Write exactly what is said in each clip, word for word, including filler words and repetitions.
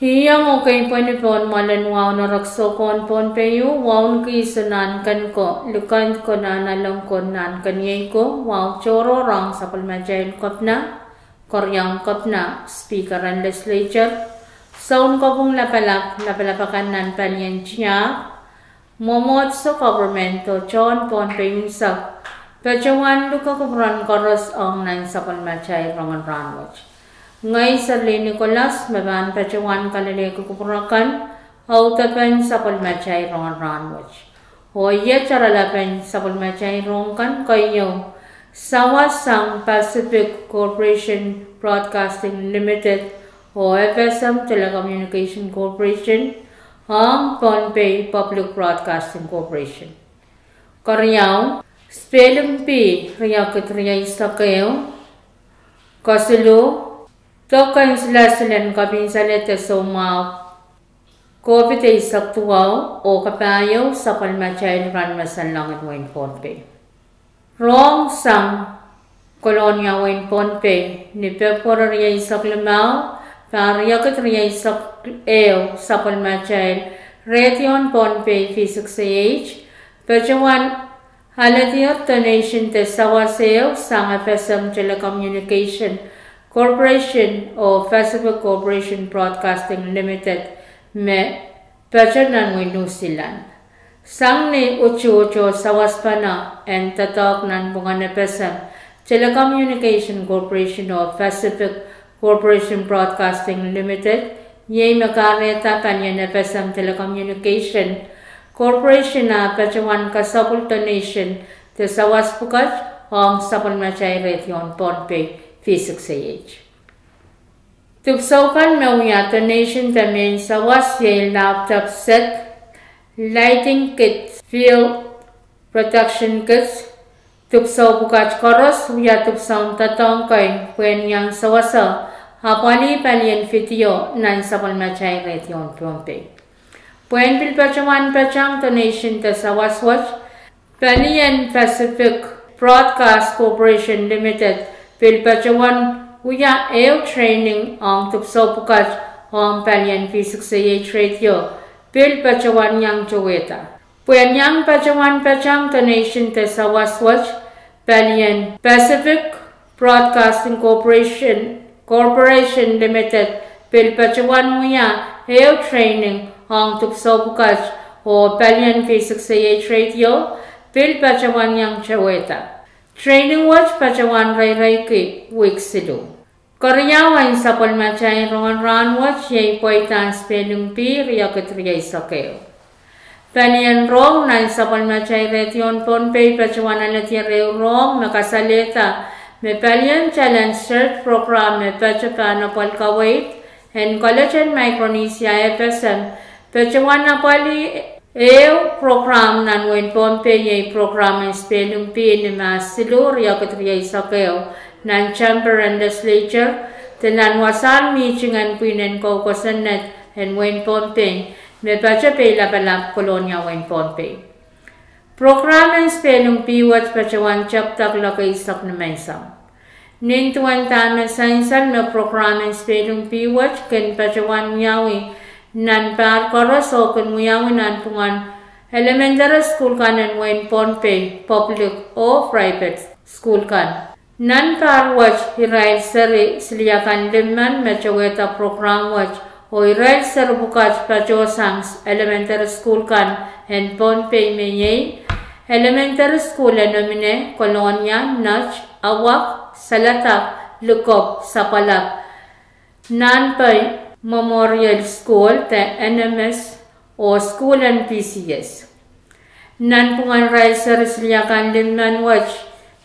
Iang okei pweni pohn mwoalen wahu en erekiso kohn Pohnpei, wahu en kihso nan ken ko, likend ko, nan aleng ko, nan keniei ko, wahu tohrohr ong sapwellimatail kepina, keriaun kepina, speaker en legislature, sounkopwung lapalap, lapalap akan nan palien tiahk, mwomwohdiso, government, oh tohn Pohnpei unsek, patohwan luke kupwuren koaros ong nan sapwellimatail rongen rahnwet. Ngehi Serlin Nicholas me pahn patohwan kalelehki kupwur akan, audepen sapwellimatail rongen rahnwet. Oh iet oaralapen sapwellimatail rohng kan keieu: sawas sang Pacific Corporation Broadcasting Limited oh F S M Telecommunication Corporation ong Pohnpei Public Broadcasting Corporation. Keriau, spelling bee riekid rieisek ehu. Kesiluh, dok en silasil en kapinsale de soumwahu COVID eisek duwau oh kapahieu sapwellimatail rahn me sanleng en wehin Pohnpei. Rohng sang Kolonia wehin Pohnpei ni Pwehpwuo rieisek limau, pahr riekid rieisek ehu, sapwellimatail redio en Pohnpei V six A H patohwan alehdier donation de sawas ehu sang F S M Telecommunication Corporation oh Pacific Corporation Broadcasting Limited me pato nan wehin New Zealand. Sang ni utuht oh sawaspene en doadoahk nanpwungen F S M Telecommunication Corporation oh Pacific Corporation Broadcasting Limited, iei me kahrehda palien F S M Telecommunication Corporation ah patohwan kasapwil donation de sawas pwukat ong sapwellimatail redio en Pohnpei V six A H. Dipwisou kan me wia donation de mehn sawas iei laptop set, lighting kit, field production kits. Dipwisou pwukat koaros wia dipwisoun doadoahk kei pwehn iang sewese apwalih palien video nan sapwellimatail redio en Pohnpei. Pwehn pil patohwan patehng donation de sawas wet, palien Pacific Broadcast Corporation Limited pil patohwan wia ehu training ong dipwisou pwukat ong palien V six A H redio, pil patohwan iang towehda. Pwehn iang patohwan patehng donation de sawas wet, palien Pacific Broadcasting Corporation, Corporation Limited pil patohwan wia ehu training ong dipwisou pwukat, oh palien V six A H redio pil patohwan iang towehda. Training wet patohwan reireiki wihk siluh. Keriau en sapwellimatail rongen rahnwet iei pweidahn spelling bee riekid rieisek ehu. Palien rohng nan sapwellimatail redio en Pohnpei patohwan alehdier ehu rohng me kasalehda me palien Talent Search Program me pato pahn apwalih kaweid en College en Micronesia F S M patohwan apwalih ehu program nan wehin Pohnpei, iei program en spelling bee ni Mahs siluh, riekid rieisek ehu, nan chamber en legislature de nan wasahn mihting en pwihn en koukosonned en wehin Pohnpei, me pato Peilapalap, Kolonia wehin Pohnpei. Program en spelling bee wet patohwan tepda kuloak eisek nimenseng. Nin duwen dahme sansal me program en spelling bee wet kin patohwan wiawi nan pahr koaros oh kin wiawi nanpwungen elementary school kan en wehin Pohnpei, public oh private school kan. Nan pahr wet irail seri siliakan limmen me towehda program wet, oh irail seri pwukat patohsang elementary school kan en Pohnpei me iei elementary school en Omine, Kolonia, Nett, Awak, Saladak, Likop, Sapwalap, Nahnpei Memorial School de N M S, oh school en P C S. Nanpwungen irail seri siliakan limmen wet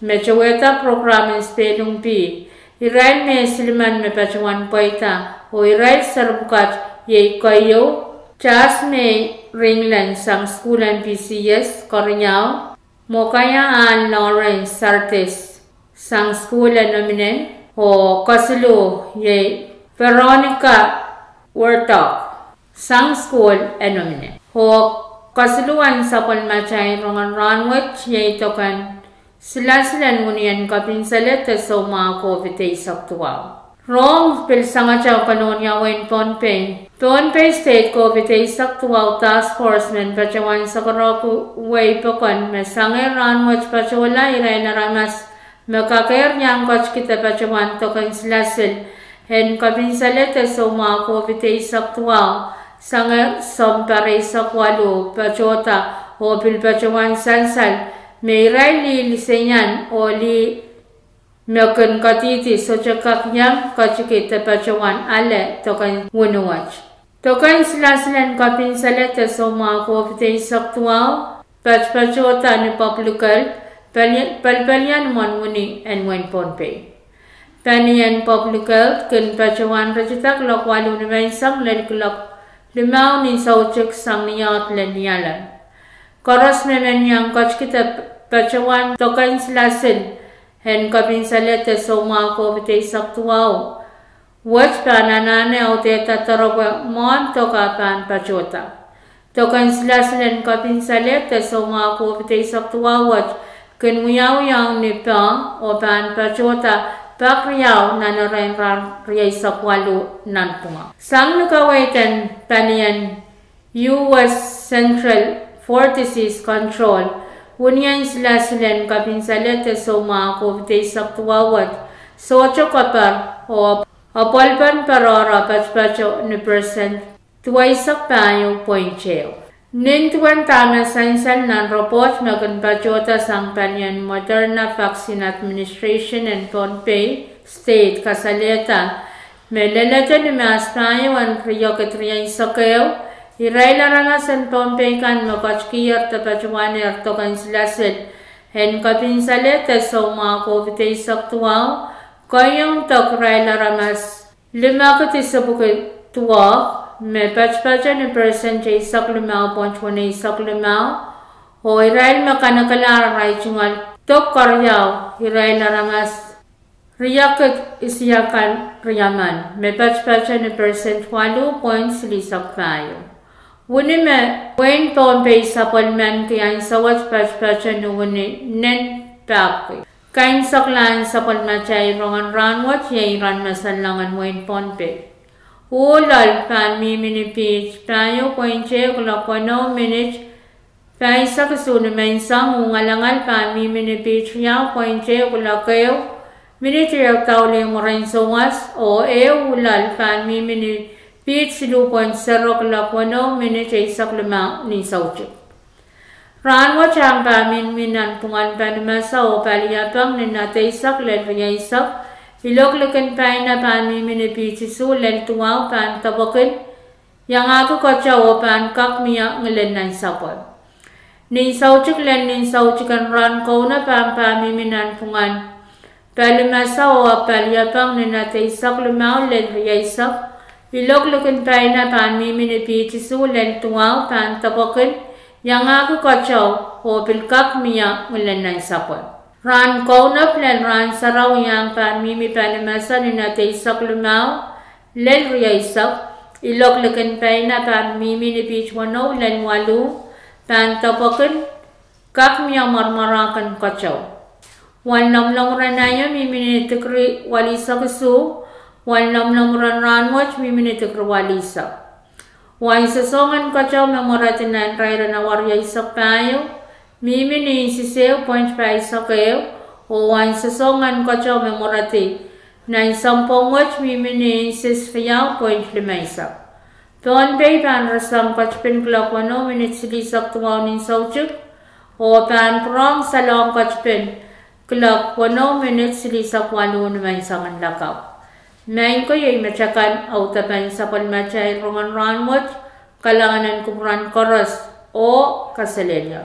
me towehda program en spelling bee, irail me silimen me patohwan pweida, oh irail seri pwukat iei keieu, Tasmei Ringland sang school en P C S, keriau, Mokaya Ann Lawrence Sardis sang school en Omine, oh kesiluh iei Veronica Werdock sang school en Omine. Oh kesiluhn sapwellimatail rongen rahnwet iei dok en silasil en wini en kapinsale de soumwahu COVID eisek duwau. Rohng pil sangete Kolonia wehin Pohnpei Pohnpei State COVID eisek duwau Task Force men patohwan sokorok wei pokon me sang rahn wet patohla irail aramas me kakehr iang ketiki de patohwan dok en silasil en kopin salehde soumwahu COVID eisek duwau, sang sounpar eisek waluh patohda oh pil patohwan sansal me irail lih liseian oh lih me kin kadihdi sohte kak iang ketiki de patohwan ale dok en wini wet. Dok en silasil en kopin salehde soumwahu COVID eisek duwau patpatohda ni public health, pali-, palipalien imwen wini en wehin Pohnpei. Palien public health kin patohwan ritida kuloak waluh nimenseng lel kuloak limau ni soutik sang ni aht lel Nialem. Koaros me men iang ketiki de patohwan dok en silasil en kopin salehde soumwahu COVID eisek duwau wet pahn anahne audehda doaropwe mwohn dok ah pahn patohda. Dok en silasil en kopin salehde soumwahu COVID eisek duwau wet kin wiawiawi ni pah oh pahn patohda pak riau nan erein rahn rieisek waluh nanpwungara. Sang ni kaweid en palien U S Centers for Disease Control, wini en silasil en kopin salehde soumwahu COVID eisek duwau wet sohte koapar oh apwalipen patohdo patopato ni percent duweisek pahieu point ehu. Nin duwen dahme sansal nan report me kin patohda sang palien Moderna Vaccine Administration en Pohnpei State kasalehda me leledo ni Mahs pahieu en riekid rieisek ehu, irail aramas en Pohnpei kan me ketikihier de patohwanehr dok en silasil en kopin salehde soumwahu COVID eisek duwau, kohieng dok irail aramas limekid isipwiki duwau, me patopato ni percent eisek limau point weneisek limau, oh irail me kanekelahr arail tungoal dok keriau, irail aramas riekid isiakan riemen, me patopato ni percent waluh point silihsek pahieu. Wini me wehin Pohnpei sapwellimaniki ansou wet patopato ni wini nen pahpwiki. Kaimwiseklahn sapwellimatail rongen rahn wet iei iren masanlahngen wehin Pohnpei. Uh loal pahn mihmi ni piht pahieu point ehu kuloak weneu minit pahisek isuh nimenseng, uh ngalangal pahn mihmi ni piht riau point ehu kuloak ehu minit ehu daulih mwurin souwas, oh ehu uh loal pahn mihmi ni piht siluh point zero kuloak weneu minit eisek limau ni soutik. Rahn wet ahng pahn mihmi nanpwungen palimese oh paliepeng ni nat eisek lel rieisek, ilok likin paina pahn mihmi ni piht isuh lel duwau pahn depwekin iangahki keteu oh pahn kak mie ngilen nansapwe. Ni soutik lel ni soutik en rahn kaunop ahng pahn mihmi nanpwungen palimese oh paliepeng ni nat eisek limau lel rieisek, ilok likin paina pahn mihmi ni piht isuh lel duwau pahn depwekin iangahki keteu oh pil kak mie ngilen nansapwe. Rahn kaunop lel rahn sarawi ahng pahn mihmi palimese ni nat eisek limau lel rieisek, ilok likin paina pahn mihmi ni piht weneu lel waluh pahn depwekin kak mie mwarmwarahkin keteu. Wen lomwlomwur en aio mihmi ni dikri walihsek isuh, wen lomwlomwur en rahn wet mihmi ni dikri walihsek. Wen sosohng en keteu me mweredi nan irair en awa rieisek pahieu mihmi ni inches ehu point pahisek ehu, oh wen sosohng en keteu me mweredi nan sounpwong wet mihmi ni inches riau point limeisek. Pohnpei pahn rasehng ketipin kuloak weneu minit silihsek duwau ni soutik, oh pahn pwurehng salehng ketipin kuloak weneu minit silihsek waluh nimenseng en lakapw. Maing ko, iei metakan audepen sapwellimatail rongen rahn wet, kalahngan en kupwuren koaros oh kaselehlie.